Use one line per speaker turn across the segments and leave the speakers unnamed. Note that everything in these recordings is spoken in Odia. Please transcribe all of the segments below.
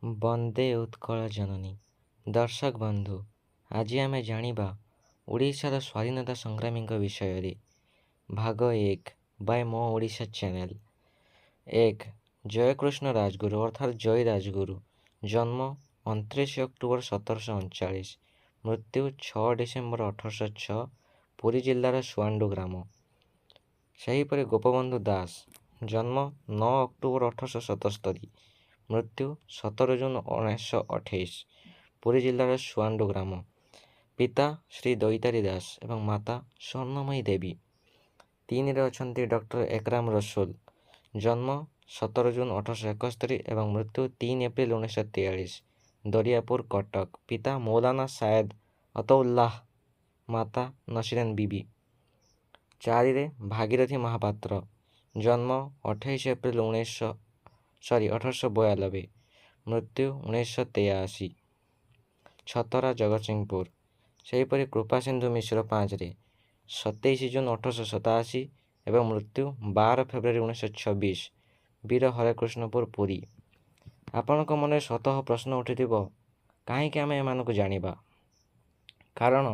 ବନ୍ଦେ ଉତ୍କଳ ଜନନୀ। ଦର୍ଶକ ବନ୍ଧୁ, ଆଜି ଆମେ ଜାଣିବା ଓଡ଼ିଶାର ସ୍ୱାଧୀନତା ସଂଗ୍ରାମୀଙ୍କ ବିଷୟରେ। ଭାଗ 1, ବାଇ ମୋ ଓଡ଼ିଶା ଚ୍ୟାନେଲ। 1, ଜୟକୃଷ୍ଣ ରାଜଗୁରୁ ଅର୍ଥାତ୍ ଜୟୀ ରାଜଗୁରୁ। ଜନ୍ମ 29 ଅକ୍ଟୋବର 1739, ମୃତ୍ୟୁ 6 ଡିସେମ୍ବର 1806, ପୁରୀ ଜିଲ୍ଲାର ସୁଆଣ୍ଡୁ ଗ୍ରାମ। ସେହିପରି ଗୋପବନ୍ଧୁ ଦାସ, ଜନ୍ମ 9 ଅକ୍ଟୋବର 1877, ମୃତ୍ୟୁ 17 ଜୁନ 1928, ପୁରୀ ଜିଲ୍ଲାର ସୁଆଣ୍ଡୁ ଗ୍ରାମ। ପିତା ଶ୍ରୀ ଦୈତାରୀ ଦାସ ଏବଂ ମାତା ସ୍ୱର୍ଣ୍ଣମୟୀ ଦେବୀ। 3ରେ ଅଛନ୍ତି ଡକ୍ଟର ଏକରାମ ରସୁଲ, ଜନ୍ମ 17 ଜୁନ 1871 ଏବଂ ମୃତ୍ୟୁ 3 ଏପ୍ରିଲ 1943, ଦରିଆପୁର, କଟକ। ପିତା ମୌଲାନା ସାୟଦ ଅତଉଲ୍ଲାହ, ମାତା ନସିରନ ବିବି। 4ରେ ଭାଗୀରଥି ମହାପାତ୍ର, ଜନ୍ମ 28 ଏପ୍ରିଲ ଉଣେଇଶହ ସରି 1892, ମୃତ୍ୟୁ 1983, ଛତରା, ଜଗତସିଂହପୁର। ସେହିପରି କୃପାସିନ୍ଧୁ ମିଶ୍ର 5ରେ 27 ଜୁନ 1887 ଏବଂ ମୃତ୍ୟୁ 12 ଫେବୃଆରୀ 1926, ବୀର ହରେକୃଷ୍ଣପୁର, ପୁରୀ। ଆପଣଙ୍କ ମନରେ ସ୍ୱତଃ ପ୍ରଶ୍ନ ଉଠିଥିବ, କାହିଁକି ଆମେ ଏମାନଙ୍କୁ ଜାଣିବା? କାରଣ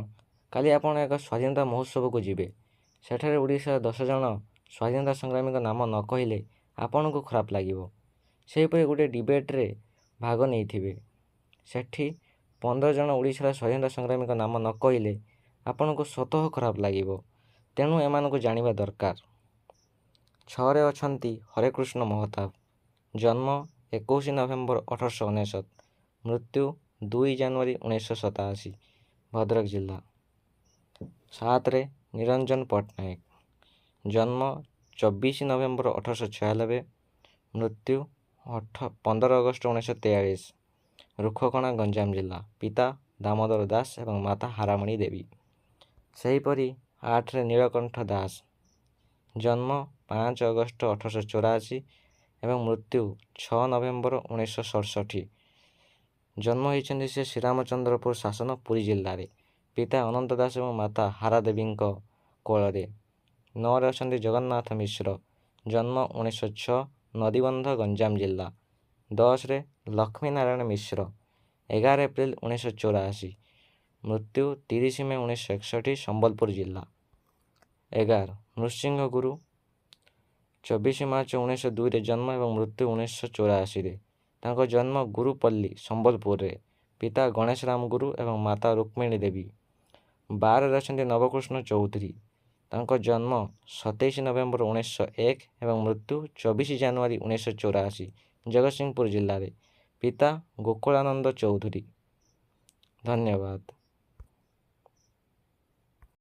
କାଲି ଆପଣ ଏକ ସ୍ୱାଧୀନତା ମହୋତ୍ସବକୁ ଯିବେ। ସେଠାରେ ଓଡ଼ିଶାର 10 ଜଣ ସ୍ୱାଧୀନତା ସଂଗ୍ରାମୀଙ୍କ ନାମ ନ କହିଲେ ଆପଣଙ୍କୁ ଖରାପ ଲାଗିବ। ସେହିପରି ଗୋଟିଏ ଡିବେଟ୍ରେ ଭାଗ ନେଇଥିବେ, ସେଠି 15 ଜଣ ଓଡ଼ିଶାର ସ୍ୱାଧୀନତା ସଂଗ୍ରାମୀଙ୍କ ନାମ ନ କହିଲେ ଆପଣଙ୍କୁ ସ୍ୱତଃ ଖରାପ ଲାଗିବ। ତେଣୁ ଏମାନଙ୍କୁ ଜାଣିବା ଦରକାର। 6ରେ ଅଛନ୍ତି ହରେକୃଷ୍ଣ ମହତାବ, ଜନ୍ମ 21 ନଭେମ୍ବର 1899, ମୃତ୍ୟୁ 2 ଜାନୁଆରୀ 1987, ଭଦ୍ରକ ଜିଲ୍ଲା। 7ରେ ନିରଞ୍ଜନ ପଟ୍ଟନାୟକ, ଜନ୍ମ 24 ନଭେମ୍ବର 1896, ମୃତ୍ୟୁ 15 ଅଗଷ୍ଟ 1943, ରୁଖକଣା, ଗଞ୍ଜାମ ଜିଲ୍ଲା। ପିତା ଦାମୋଦର ଦାସ ଏବଂ ମାତା ହାରାମଣି ଦେବୀ। ସେହିପରି 8ରେ ନୀଳକଣ୍ଠ ଦାସ, ଜନ୍ମ 5 ଅଗଷ୍ଟ 1884 ଏବଂ ମୃତ୍ୟୁ 6 ନଭେମ୍ବର 1967। ଜନ୍ମ ହୋଇଛନ୍ତି ସେ ଶ୍ରୀରାମଚନ୍ଦ୍ରପୁର ଶାସନ, ପୁରୀ ଜିଲ୍ଲାରେ, ପିତା ଅନନ୍ତ ଦାସ ଏବଂ ମାତା ହାରାଦେବୀଙ୍କ କୋଳରେ। 9ରେ ଅଛନ୍ତି ଜଗନ୍ନାଥ ମିଶ୍ର, ଜନ୍ମ 1906, ନଦୀବନ୍ଧ, ଗଞ୍ଜାମ ଜିଲ୍ଲା। 10ରେ ଲକ୍ଷ୍ମୀନାରାୟଣ ମିଶ୍ର, 11 ଏପ୍ରିଲ 1984, ମୃତ୍ୟୁ 30 ମେ 1961, ସମ୍ବଲପୁର ଜିଲ୍ଲା। 11, ନୃସିଂହ ଗୁରୁ, 24 ମାର୍ଚ୍ଚ 1902ରେ ଜନ୍ମ ଏବଂ ମୃତ୍ୟୁ 1984ରେ। ତାଙ୍କ ଜନ୍ମ ଗୁରୁପଲ୍ଲୀ, ସମ୍ବଲପୁରରେ। ପିତା ଗଣେଶ ରାମ ଗୁରୁ ଏବଂ ମାତା ରୁକ୍ମିଣୀ ଦେବୀ। 12ରେ ଅଛନ୍ତି ନବକୃଷ୍ଣ ଚୌଧୁରୀ। ତାଙ୍କ ଜନ୍ମ 27 ନଭେମ୍ବର 1901 ଏବଂ ମୃତ୍ୟୁ 24 ଜାନୁଆରୀ 1984, ଜଗତସିଂହପୁର ଜିଲ୍ଲାରେ। ପିତା ଗୋକୁଳାନନ୍ଦ ଚୌଧୁରୀ। ଧନ୍ୟବାଦ।